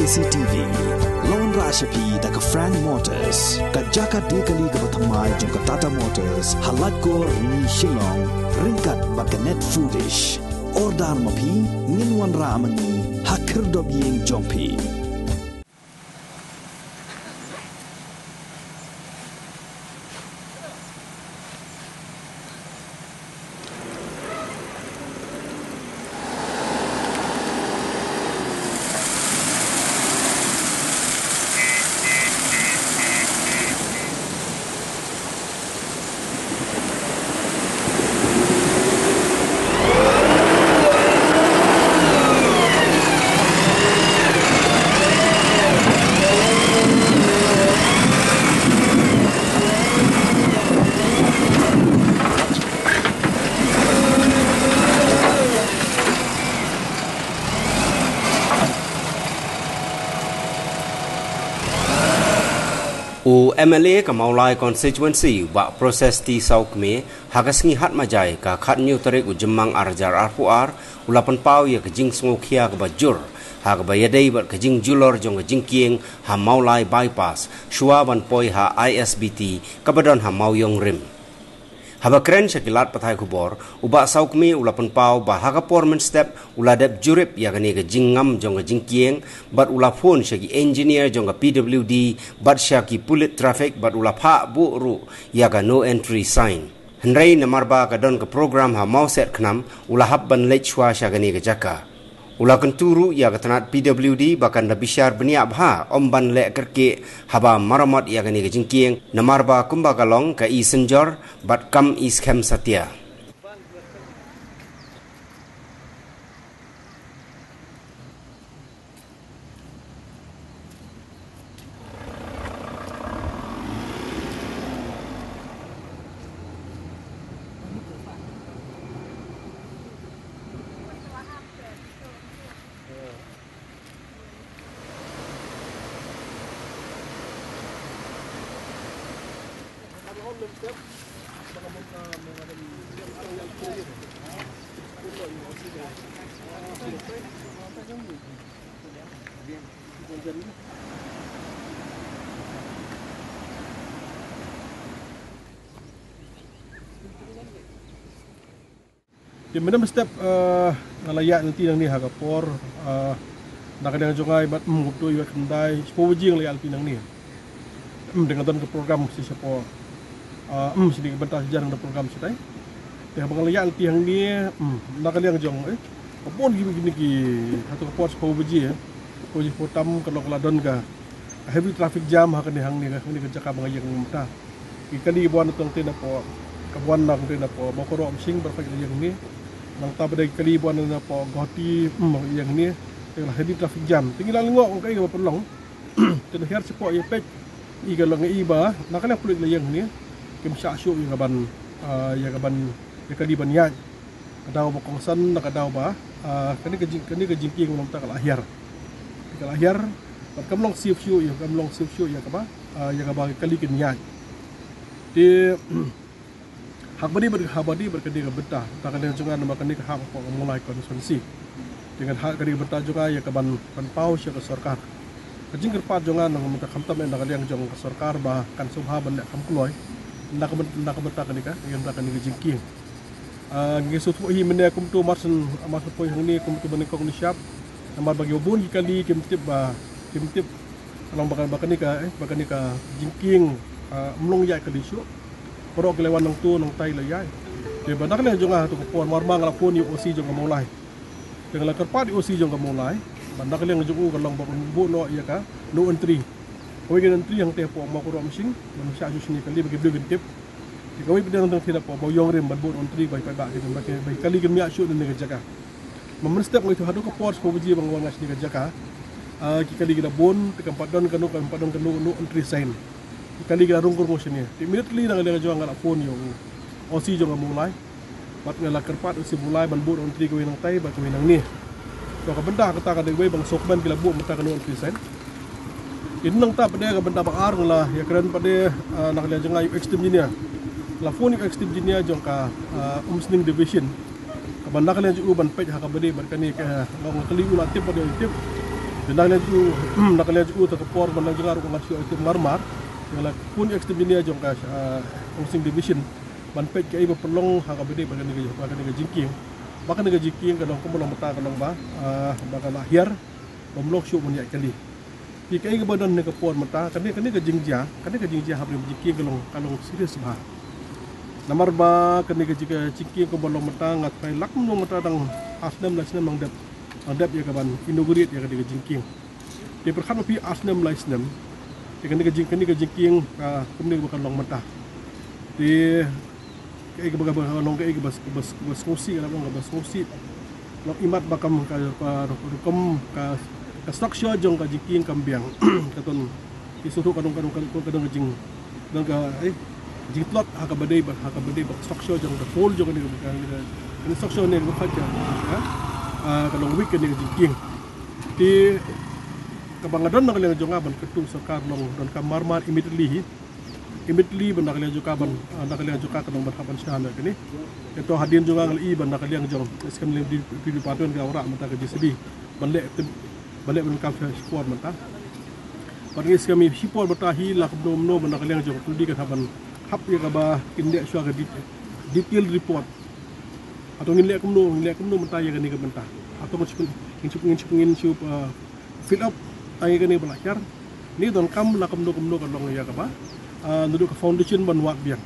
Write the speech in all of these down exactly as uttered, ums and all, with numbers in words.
K C T V. La wanrah sha phi da ka Frank Motors, ka jaka die kali kaba thymmai jong ka Tata Motors, ha Laitkor, Rni, Shillong, ryngkat bad ka Net Foodish. Order ma phi, ngin wanrah ma ngi ha khyrdop ïing jong phi. U M L A ka Mawlai Constituency, Bah Proses T Sawkmie, ha ka sngi Hatmajai, ka khathynñiew tarik u Jymmang arhajar arphew ar, u la pynpaw ïa ka jingsngewkhia kaba jur ha kaba ïadei bad ka jingjulor jong ka jingkieng ha Mawlai Bypass, shuwa ban poi ha I S B T kaba don ha Mawïong Rim. Haba kren sha ki lad pathai khubor, u Bah Sawkmie u la pynpaw ba ha ka por mynstep u la dep jurip ïa kane ka jingngam jong ka jingkieng, bad u la phone sha ki engineer jong ka P W D bad sha ki pulit traffic, bad u la phah buh ruh ïa ka no entry sign. Hynrei namar ba ka don ka program ha Mawset Khnam, u la hap ban leit shuwa sha kane ka jaka. U la kyntu ruh ïa ka tnat P W D ba kan da bishar bniah bha, ym ban leh kyrkieh haba maramot ïa kane ka jingkieng, namar ba kumba ka long, ka i synjor bad kam i skhem satia. Te mynta mynstep, eh, nga la ïaid lynti nangne ha ka por, eh, na ka liang jong nga, i bad, mm, kumto i bad khyndai, shiphew baje nga la ïaid lynti nangne. Mm, te nga don ka program shi shapoh, eh, mm, shini ka bynta shi jar nga don program shatai. Te haba nga la ïaid lynti hangne, mm, na ka liang jong, eh, ka bun ki, ki, ki, hato ka por shiphew baje, eh, shiphew baje shiphew tam, ka long ka la don ka heavy traffic jam ha kane hangne, hangne ka jaka ba nga ïeng mynta. Ki kali ki wan na tang te napoh, ka wan na tang te napoh Mawkyrwat Umsning bad ka ïeng hangne. Nangta pat de ki kali ki wan napoh Guwahati, mm, ïeng hangne. Te la heavy traffic jam. Te ngi la lyngngoh ong kaei kaba pynlong. Te na hiar shapoh ïa peit, i ka long i ba na ka liang pulit la ïeng hangne. Kim shah shuh ïa ka ban, ah, ïa ka ban, ïa kali ban ïaid. Ka daw ba kongsan na ka daw ba, ah, kane ka jing, kane ka jingkieng mynta ka la hiar. Ka la hiar, bad kam long safe shuh ïa, kam long safe shuh ïa kaba, ah, ïa kaba kali kin ïaid. Te, ha kaba dei bad, ha kaba dei bad kane ka bynta, ta kane jong nga namar kane ka hap hapoh ka Mawlai constituency. Te ngan ha kane ka bynta jong nga ïa ka ban, ban paw sha ka sorkar. Ka jingkyrpad jong nga na mynta khamtam na ka liang jong ka sorkar ba kan sngewbha ban leh kham kloi na ka byn-, na ka bynta kane ka, ïa ka bynta kane ka jingkieng. Ah, ngi sngewthuh hi mynne kumto mar shen, mar shen poi hangne kumto ba nyngkong nyngshap. Namar ba ki bun ki kali kim tip ba, kim tip. Ka long ba ka, ba kane ka, eh, ba kane ka jingkieng, ah, ym long ïaid kali shuh. Baroh ki la wan nangto nangtai la ïaid. Te ba na ka liang jong nga hato ka por mar ma nga la phone ïa u O C jong ka Mawlai. Te nga la kyrpad ïa u O C jong ka Mawlai ba na ka liang jong u ka long ba un buh noh ïa ka no entry. Kawei ka no entry hangtei hapoh Mawkyrwat Umsning, ban shah shuh shane kali ba ki briew kin tip. Te kawei pat de hangtei hapoh Mawïong Rim ban buh no entry ba ki paidbah kin, ba ki, ba ki kali kin ïaid shuh na kane ka jaka. Mynstep nga ïathuh haduh ka por shiphew baje ba nga wan nga shane ka jaka. Ah, ki kali ki la bun, te kam pat don kano, kam pat don kano, no entry sign. Ki kali ki la rung kur mo shane. Te immediately na ka liang jong nga la phone ïa u O C jong ka Mawlai. Bad nga la kyrpad u O C Mawlai ban buh no entry kawei nangtai bad kawei nangne. To ka bynta kata ka dei wei ba nga sngewkmen ki la buh mynta ka no entry sign. Te nangta pat de ka bynta ba ar nga la ïakren pat de, ah, na ka liang jong nga ïa u Executive Engineer. La phone ïa u Executive Engineer jong ka, ah, Umsning Division. Kaba na ka liang jong u ban peit ha kaba dei bad kane ka, ah, nga kylli u la tip pat de u tip. Na ka liang jong u, na ka liang jong u, ta ka por ban liang jong nga ruh nga shu ai tip marmar ïa la khun executive engineer jong ka, ah, Housing Division ban peit kaei ba pynlong ha kaba dei bad kane ka, bad kane ka jingkieng. Ba kane ka jingkieng ka long kumba long mynta ka long ba, ah, ba ka la hiar bym long shuh ban ïaid kali. Te kaei kaba don ha ka por mynta, kane, kane ka jingjia, kane ka jingjia hapdeng jingkieng ka long, ka long serious bha. Namar ba kane ka jing, jingkieng kumba long mynta nga tharai la kumno mynta dang ar snem lai snem nang dep, nang dep ïa ka ban inaugurate ïa kane ka jingkieng. Te pyrkhat ba phi ar snem lai snem, te kane ka jing, kane ka jingkieng, ah, kumne ba ka long mynta. Te kaei kaba, kaba long kaei kaba, kaba, kaba sngewsih, kaba long kaba sngewsih. Long imat ba kam ka, ka, ka, ka structure jong ka jingkieng kam biang. Ka don, ki sngewthuh ka don, ka don, ka don, ka don ka jing, don ka, eh, jingtlot ha kaba dei bad, ha kaba dei bad structure jong ka pole jong kane ka, ka, ka structure ne ka khat ka, ha? Ah, ka long weak kane ka jingkieng. Te kaba nga don na ka liang jong nga ban kyntu sorkar long donkam marmar immediately hi. Immediately ban na ka liang jong ka ban, ah, na ka liang jong ka ka long ban hap ban shna na kane. Ïa to hadien jong nga nga la i ban na ka liang jong, ïa skhem lem di, di department ka wanrah mynta ka J C B ban leh tip, ban leh ban kam shipor mynta. Bad ngi skhem shipor mynta hi la kumno kumno ban na ka liang jong ka Pyrdi kan hap ban hap ïa kaba kin leh shuwa ka de-, detail report. Hato ngin leh kumno, ngin leh kumno mynta ïa kane ka bynta. Hato ngin shu, ngin shu, ngin shu, ngin shu, ah, fill up tang ïa kane ba la hiar. Ni donkam la kumno kumno ka long ïa kaba, ah, naduh ka foundation ban wad biang.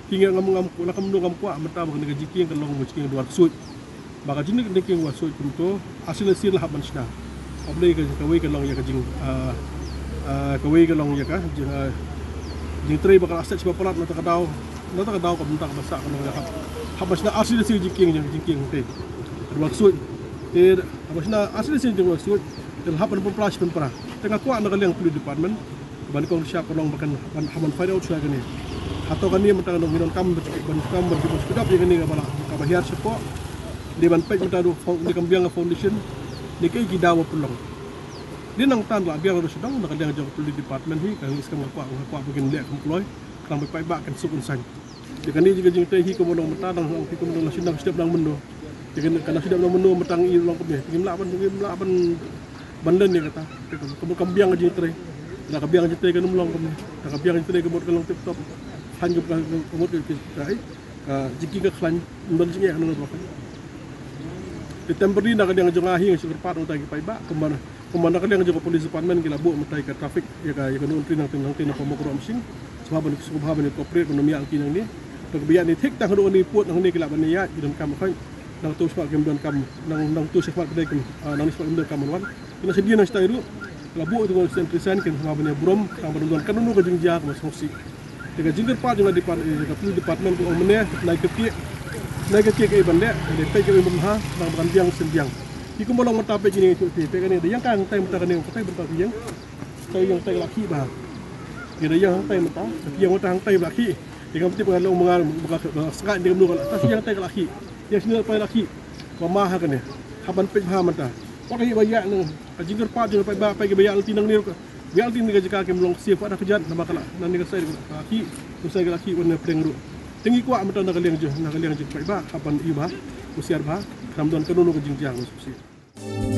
Ki ngam, ngam, ngam, la kumno ngam kwah mynta ba kane ka jingkieng ka long ka jingkieng duwar ksuid. Ba ka jingkieng duwar ksuid kumto, ar sien ar sien la hap ban shna. Hap lei ka, kawei ka long ïa ka jing, ah, ah, kawei ka long ïa ka jing, ah, jingtrei ba ka la set sha ba palat na ta ka daw, na ta ka daw ka bynta kaba sah ka long ïa hap. Hap ban shna ar sien ar sien jingkieng, jingkieng te duwar ksuid. Te hap ban shna ar sien ar sien jingkieng duwar ksuid. Te la hap ban pynpra shi pynpra. Te nga kwah na ka liang police department ba nyngkong sha ka long ba kan ban, hap ban find out shuwa kane. Hato kane mynta ka long ngi donkam ban, ban kam ban, ban speed up ïa kane kaba la, kaba hiar shapoh. Dei ban peit mynta ruh fo-, dei kam biang ka foundation. Dei kaei ki daw ba pynlong. Dei nangta la biang ruh sha dong na ka liang jong ka police department hi, ka ngi skhem nga kwah, nga kwah ba kin leh kum kloi. Khnang ba paidbah kan suk kan saiñ. Te kane jong ka jingtrei hi kumba long mynta dang, hi kumba long la shu dang step dang mynno. Te kane ka la shu dang mynno mynta ngi long kumne. Ngim lah ban, ngim lah ban, ban len ïa kata. Te ka, ka mut ka biang ka jingtrei. Te ka biang ka jingtrei kan ym long kumne. Te ka biang ka jingtrei ka mut ka long tip top. Khlaiñ ka, ka mut ka, ka, ka, ka jingkieng ka khlaiñ. Ym don jingeh nangno ruh. Te temporary na ka liang jong nga hi nga shu kyrpad na uta ki paidbah kumba na Kumba na ka liang jong ka police department ki la buh mynta ïa ka traffic, ïa ka, ïa ka no entry nangtei, nangtei na Pamuk Road Machine. Sngewbha ban, sngewbha ban cooperate ban ym ïaid ki nangne. Te kaba ïaid ne thik tang haduh ne pud nangne ki lah ban ïaid, ki donkam khoi. Nangtu sngewbha kim donkam, nang, nangtu sngewbha kim, ah, nangne sngewbha kim donkam ban wan. Ki la shadien na shatai ruh. La buh ïa ka entry sign kin sngewbha ban ïa burom, tang ban ym don kano kano ka jingjia kaba sngewsih. Te ka jingkyrpad jong ka depart-, eh, ka police department ka ong mynne, nai kyrkieh, nai kyrkieh kaei ban leh, leh peit kaei ban bha, nang ba kan biang shen biang. Ki kumba long mynta peit kine ki, peit kane, da ïeng ka hangtai mynta kane, katai mynta ki ïeng. Katai ïeng tai ka la khih bha. Ki da ïeng hangtai mynta, ki ïeng mynta hangtai ba la khih. Ki ngam tip ka long mynta, mynta ka sngap ni kumno ka la, ta ïeng tai ka la khih. Ïeng shini la pai la khih. Ba ma ha kane. Hap ban peit bha mynta. Wat ka ïa ba ïa nang, ka jingkyrpad jong ka paidbah, peit ka ba ïa lynti nangne ruh. Ïa lynti na ka jaka kim long safe, wat da kjat, namar ka la, nangne ka side ka la khih, tu side ka la khih, wan na pdeng ruh. Te ngi kwah mynta na ka liang jong, na ka liang jong ka paidbah, hap ban ïa bha, husiar bha, khnang ba ym don kano kano ka jingjia kaba sngewsih.